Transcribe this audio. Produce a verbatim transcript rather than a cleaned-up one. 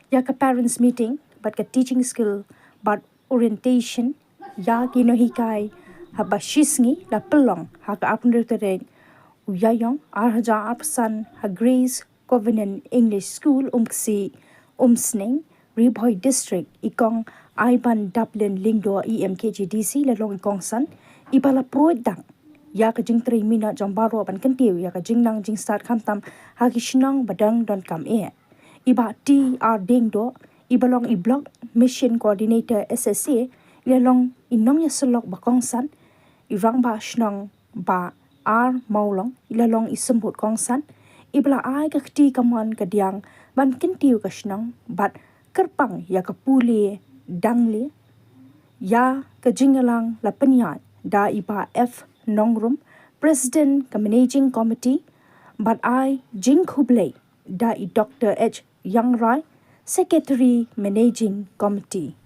Ïa ka parents meeting bad ka teaching skill bad orientation ïa ki nonghikai haba shisngi la pynlong ha ka arphew tarik u Ïaïong arhajar arphew san ha Grace Covenant English School, Umksih, Umsning, Ri Bhoi District. I Kong Aiban Daplin Lyngdoh, E M K G D C, la long i kongsan iba la pruid dang ïa ka jingtrei minot jong baroh ban kyntiew ïa ka jingnang jingstad khamtam ha ki shnong ba dang donkam eh. I Bah T R Diengdoh, iba long i Block Mission Coordinator S S A, i la long i nongïasyllok ba kongsan. I Rangbah Shnong Bah R Mawlong, i la long i symbud kongsan, iba la ai ka kti kamon kadiang ban kyntiew ka shnong bad kyrpang ïa ka pule dangle. Ïa ka jingïalang la pynïaid da i Bah F Nongrum, President ka Managing Committee, bad ai jingkhublei da i Doctor H Yangrai, Secretary Managing Committee.